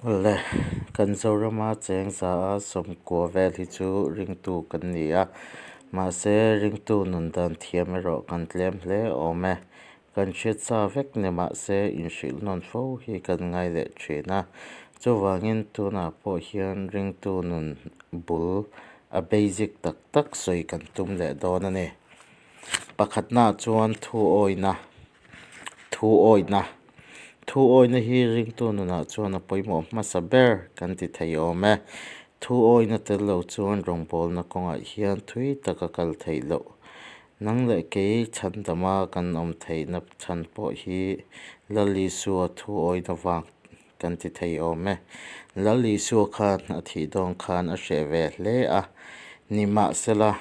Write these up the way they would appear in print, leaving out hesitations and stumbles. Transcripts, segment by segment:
Awle, kan Zorama cheng 90% vel hi chu ringtu kan ni a, mahse ringtu nun dan thiam erawh kan tlem hle awm e. Kan hriat sa vek ni mahse inhrilh nawn fo hi kan ngai leh thin a, chuvangin tunah pawh hian ringtu nun bul a basic tak tak sawi kan tum leh dawn a ni. Pakhatnaah chuan thuawina, thuawina, thuawina hi ringtu nunah chuan a pawimawh hmasa ber kan ti thei awm e. Thuawina tel lo chuan rawngbawlna kawngah hian thui tak a kal theih loh. Nang leh kei chhandama kan awm theihna chhan pawh hi Lal Isua thuawina vang kan ti thei awm e. Lal Isua khan a thih dawn khan a hreh ve hle a, nimahsela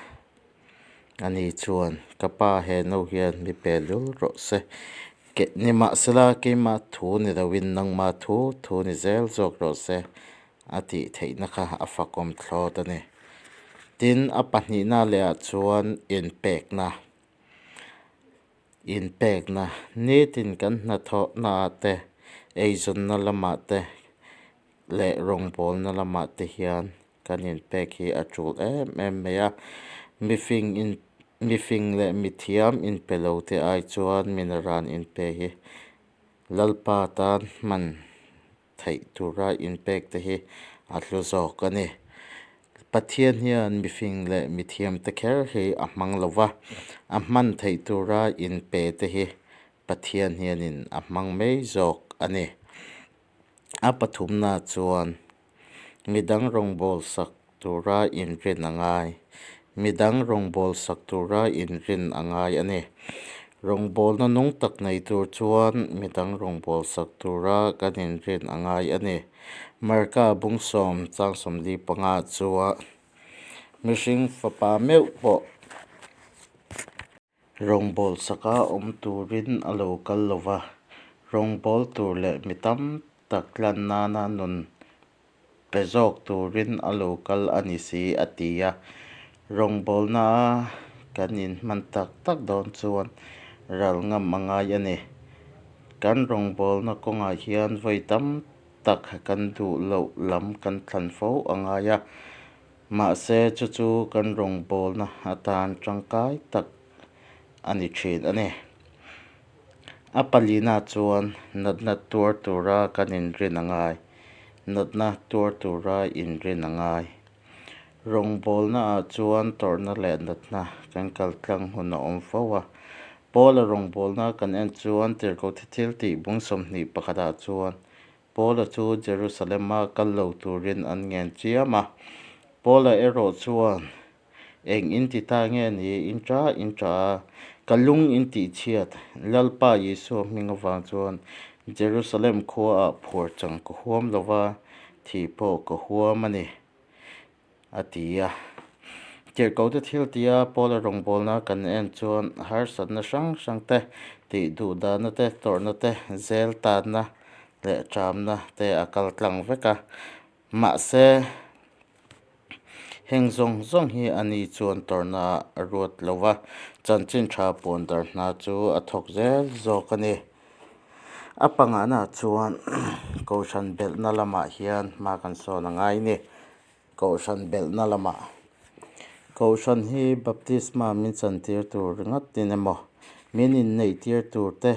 ani chuan, Ka Pa he no hian mi pe lul rawh se, nimahsela keimah thu ni loin nangmah thu thu ni zel zawk rawh se, a tih theihna kha a fakawm thlawt a ni. Tin, a pahnihna lehah chuan inpekna, inpekna, nitin kan hnathawhnaah te, eizawnna lamah te leh rawngbawlna lamah te hian kan inpek hi a tul em em mai a. Mifing in, mifing leh mithiam inpe lo te ai chuan minaran inpe hi Lalpa tan hman theih tura inpek te hi a hlu zawk a ni. Pathian hian mifing leh mithiam te kher hi a hmang lo va, a hman theih tura inpe te hi Pathian hianin a hmang mai zawk a ni. A pathumna chuan midang rawngbawlsak tura inrin a ngai. Midang rawngbawlsak tura inrin a ngai a ni. Rawngbawlna nung tak nei tur chuan midang rawngbawlsak tura kan inrin a ngai a ni. Marka bung sawm chang 45 chuan mihring fapa meuh pawh Rawngbawlsaka awm turin a lo kal lo va, rawngbâwl tur leh mi tam tak tlan nana nun pe zawk turin a lo kal a ni si, a ti a. Rawngbawlnaa kan inhman tak tak dawn chuan ral ngam a ngai a ni. Kan rawngbawlna kawngah hian vawi tam tak kan duh loh lam kan thlan fo a ngai a. Mahse, chu chu kan rawngbawlna atan tangkai tak a ni thin a ni. A palina chuan natna tuar tura kan inrin a ngai. Natna tuar tura inrin a ngai. Rawngbawlnaah chuan tawrhna leh natna kan kal tlang hun a awm fo a. Paula rawngbawlna kan en chuan Tirhkoh Thiltih bung 21ah chuan Paula chu Jerusalema kal lo turin an ngen chiam a. Paula erawh chuan, Eng in ti ta nge ni? In ṭah in ṭah a, ka lung in tihchhiat. Lalpa Isua hming avang chuan Jerusalem khuaah phuar chang ka huam lo va, thih pawh ka huam a ni. a ti a. Tirhkohte thil tia Paula rawngbawlna kan en chuan harsatna hrang hrang te, tih duh dahna te, tawrhna te, zel tanna leh ṭamna te a kal tlang vek a. Mahse, heng zawng zawng hi a ni chuan tawrhna ah a ruat lo va, chanchin tha puan dar hna chu a thawk zel zawk a ni. A pangahna chuan Kohhran belhna lamah hian hma kan sawn a ngai ni. Kohhran belhna lamah. Kohhran hi baptisma min chantir tur ringawtin emaw, min inneihtir tur te,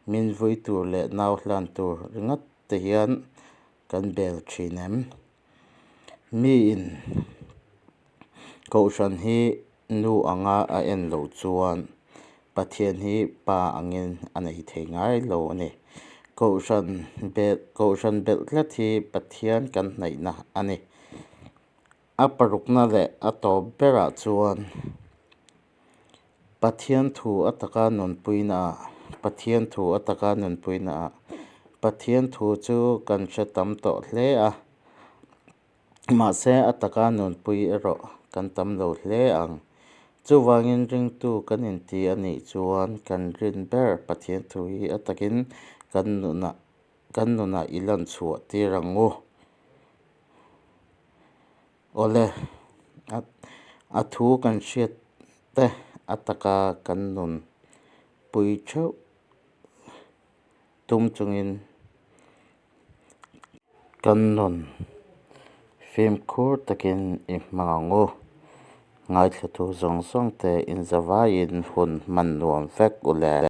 min vui tur leh nau hlan tur ringawt te hian kan bel thin em? Miin Kohhran hi nu anga a en loh chuan Pathian hi Pa angin a nei thei ngai lo a ni. Kohhran belh Kohhran belh tlat hi Pathian kan hnaihna a ni. A parukna leh a tawp berah chuan Pathian thu a taka nunpuinaah Pathian thu a taka nunpuinaah Pathian thu chu kan hre tam tawh hle a. Mahse, a taka nunpui erawh kan tam lo hle ang. Chuvangin ringtu kan inti a nih chuan kan rin ber Pathian thu hi a takin kan nunah kan nunah i lan chhuah tir ang u. Awle, a thu kan hriat te a taka kan nunpui theuh tum chungin. Kan nun fimkhur takin i hmang ang u. Ngaithlatu zawng zawngte in zavaiin hun hman nuam vek u le.